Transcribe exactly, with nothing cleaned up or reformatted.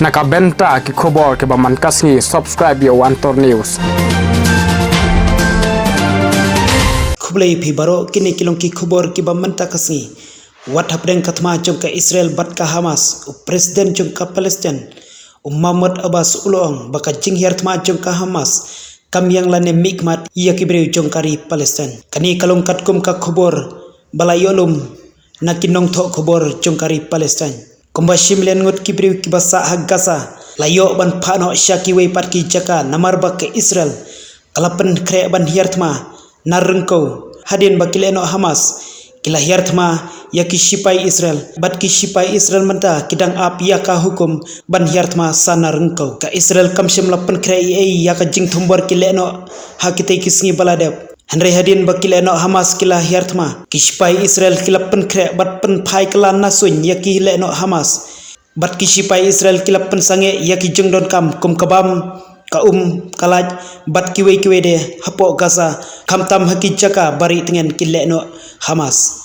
Na ka bynta ki khubor kiba man ka sngi, subscribe ïa u Antor News. Khublei phi baroh, kine ki long ki khubor kiba man ka sngi. Wat hapdeng ka thma jong ka Israel bad ka Hamas, u President jong ka Palestine, u Mahmoud Abbas u la ong ba ka jinghiar thma jong ka Hamas kam ïeng lane mihkhmat ïa ki briew jong ka ri Palestine. Kane ka long katkum ka khubor ba la ïoh lum na ki nongthoh khubor jong ka ri Palestine. Kumba shi million ngut ki briew kiba sah ha Gaza la ïoh ban phah noh sha kiwei pat ki jaka namar ba ka Israel ka la pynkhreh ban hiar thma na ryngkew, hadien ba ki lehnoh Hamas ki la hiar thma ïa ki shipai Israel, bad ki shipai Israel mynta ki dang ap ïa ka hukum ban hiar thma sa na ryngkew. Ka Israel kam shym la pynkhreh ei ei ïa ka jingthombor ki lehnoh ha kitei ki sngi ba la dep. Hynrei hadien ba ki lehnoh Hamas ki la hiar thma, ki shipai Israel ki la pynkhreh bad pynphai kylla na suiñ ïa ki lehnoh Hamas. Bad ki shipai Israel ki la pynsangeh ïa ki jingdonkam kum ka bam, ka um, ka lait, bad kiwei kiwei de hapoh Gaza, khamtam ha ki jaka ba rieh tngen ki lehnoh Hamas.